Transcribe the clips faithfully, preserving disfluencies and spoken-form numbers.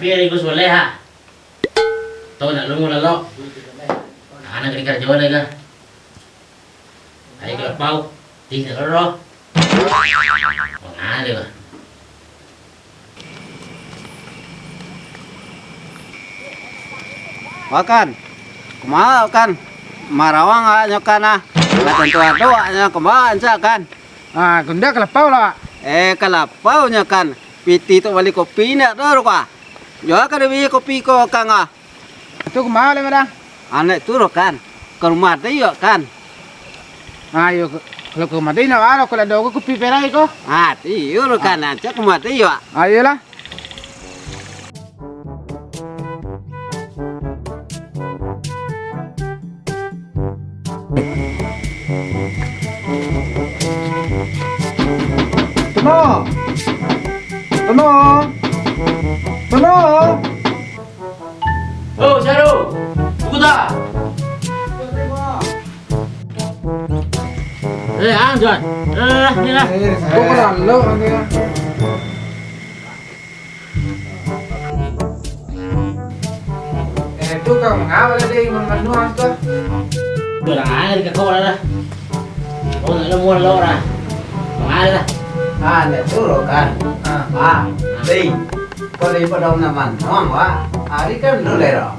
Pi ari Gus Soleh, ha? Tau nak lu lalok? Anak di karajo lai ka? Ai kalapau, ti nak roh. Mangale, bah. Wakan, kumaha kan? Marawang awaknyo kan, ah. Lah tantu ado awaknyo, kumaha ancak kan? Ah, kunda kalapau lah. Eh, kalapau nyo kan. Piti tu bali kopi indak tu, Rukah? Jua ka dibali kopi ko, Kang, ah. Tu kumaha lai, Madang? Anak tu, Rukah, kan. Ka rumah Dai, Rukah, kan. Ah, iyo, kalau ka rumah Dai, nak baa, kalau ado kopi perai ko. Ah, iyo, Rukah, kan. Ancak ka rumah Dai, Rukah. Ah, iyolah. Tono! Tono! Tono! Oh, Syarul! Tunggu tak? Eh, ang, Jon. Eh, ni lah. Eh, kok kalau lo, ni lah. Eh, tu kau mangawal tadi, mamanuang tu. Kurang ajar ka kau lah. Kau nak nemu lo lah. Mangawal lah. Ah, nak suruh kan? Ah. Ah, Ding. Kau dari padang nak manuang, wak. Hari kan dulu lero.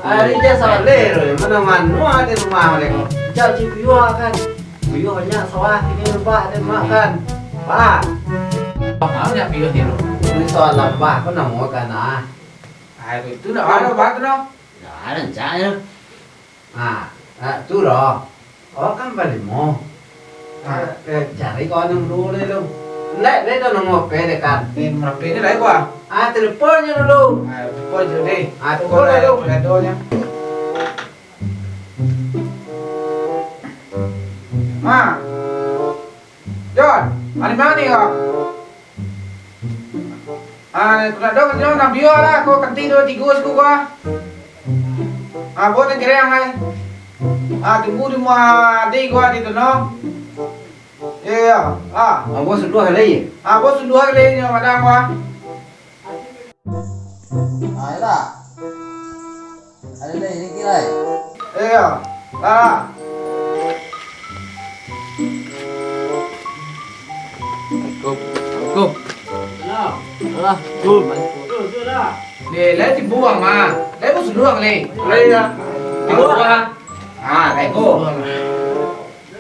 Hari je sabar lero, mana manuang di rumah mereka. Jauh je piua kan. Buyuah banyak sawah kini lepak den mak kan. Pak. Banyak buyuah ni lo. Ini soal lambah ko namo kan ah. Ah, itu dak ada bah tu noh. Dak ada rancak yo. Ah, ah, tu doh. Oh kan balimo. Ah, eh, cari ko anu dulu deh lo. Ndak beda nomor H P deh kan. Ni nomor H P ni lai ko ah. Ah, telepon je dulu. Ah, telepon je deh. Ah, telepon dulu. Boleh doh nya. Ma. Jon, mari-mari ko. Ah, nak dong, nak dong, nak biar lah, ko kanti dua tigo siku ko. Ah, buat yang kering ai. Ah, tunggu di rumah adik ko di tu no. Iyo, iyo. Ah. Ambo suluah lai. Ah, ambo suluah lai nyo madang ko. Ah, iyo lah. Ado lai, Riki lai. Iyo, lah. Assalamualaikum. Assalamualaikum. Salam. Salam. Assalamualaikum. Ni, lai tibuang, ah. Lai basuluang, lai. Lai, ya. Tibuang. Ah, lai ko.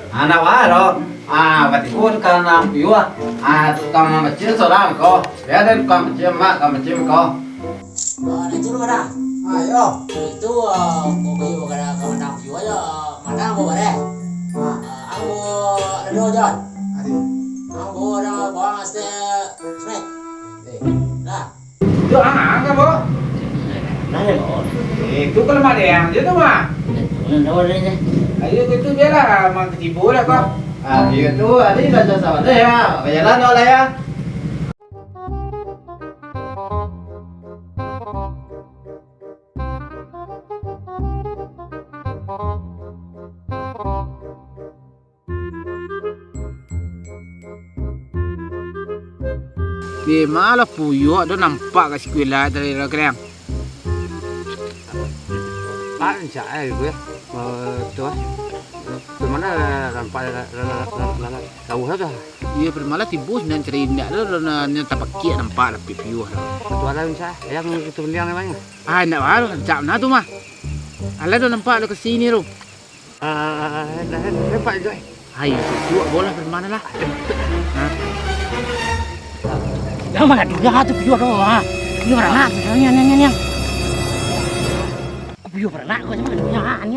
Anak waro, ah, batigo tukang nan piuah, ah, tukang mancim sorang ko. Bia den tukang mancim, mak, tukang mancim ko. Ah, dah turun, Madang. Ah, iyo. Itu, ah, ko kayu ka, ka Madang piuah jo, Madang ko bareh. Ah. Ah, ambo lado, Jon. Adi. Ambo dah buang es teh snack. Eh. Dah. Tu ang, ang ka, Bo? Nah, ya, Bo. Eh, tu kalau mak Deang je tu, mah. Itu nan tahu adanya. Ayo, itu biarlah, mang ketipu lah kau. Ah, iyo tu, adi lah jasa wadah ya. Bajalan awak lah ya. Di ma lah puyuah, ado nampak ka sikulah tadi lah, Kriang? Ah, rancak ai gue. Eh, tu ah. Di ma lah nampak lah, lah, lah, lah, lah, lah, jauah lah tu. Iyo, pado malah tibo sinan cari indak tu, lah, lah, lah, tapakiak nampak lah puyuah tu. Betul lah, rancak. Yang tu beliang namanya. Ah, indak baru, rancak bana tu mah. Alah tu nampak lah ka sini tu. Ah, dah, dah, nampak juga, eh. Hai, tu, tu, bola dari mana lah? Hah? Dah, mana tu? Dah, tu, piuah tu, ah. Piuah baranak, ni, ni, ni, ni. Piuah baranak, kau cuma dunia, ni, ni.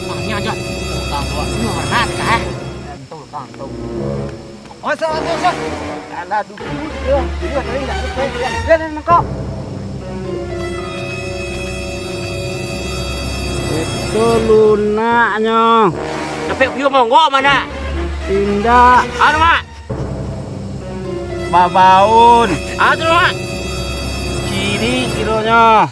Ah, ni aja. Piuah baranak, kah? Masuk, masuk, masuk. Alah, duduk, duduk, duduk, duduk, duduk, duduk, duduk, duduk. Itu lunaknyo. Tapi piuah monggok mana? Indak. Anu, Mak. Babaun. Anu, Mak. Ciri kironyo.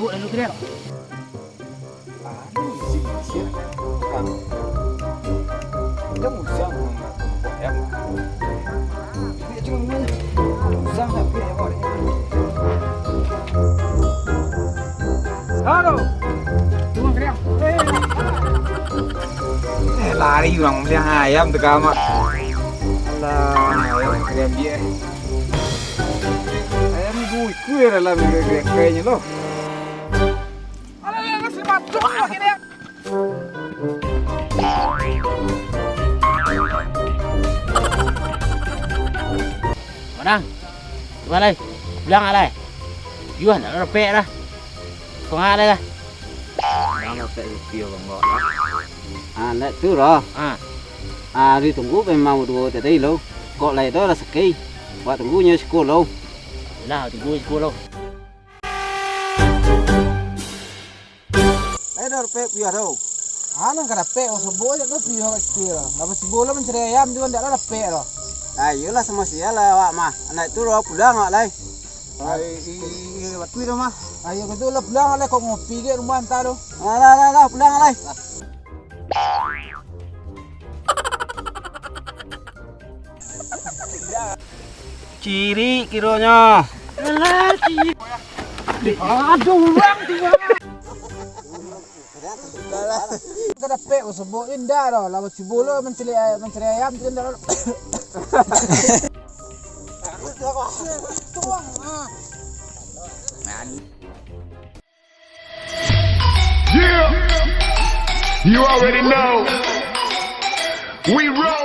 Lalu kira. Anu, isi, isi, kan. Dia musang, musang, ya. Dia cuma musang, tapi ya, Pak. Halo. Tunggu, kira. Eh. Eh, lari urang mambali ayam tu ka amak. Alah, ayam kalian dia. Ayam ni duit ku ya dalam kayaknya loh. Alah, alah, alah, selamat. Tunggu, kira. Manang, cubo lai, pulang lai. Yuan, nak rapek lah. Pangak lai lah. Jangan rapek rupiah bangkok lah. Ah, ndak tu lah. Ah. Ah, ditunggu memang duo tadi lo. Kok lai tu rasaki. Buat tunggunyo siko lo. Lah, tunggu siko lo. Lai dah dapek piah tu. Ah, nan ka dapek, oh, sobo aja tu piah kecil. Lah, cubo lah mancari ayam tu, ndak lah dapek tu. Ah, iyolah, samo sia lah awak mah. Anak tu lah pulang awak lai. Ai, i, i, i, waktu itu mah. Ayo, betul lah pulang lah, kok ngopi ke rumah entah tu. Ah, lah, lah, lah, pulang lai. Ciri kironyo. Alah, ciri. Aduh, urang tu, Bang. Ka dapek, oh, sobo indak doh. Lah, cubo lo mancari, mancari ayam tu indak doh. Tuang, ah. Yeah! You already know. We roll.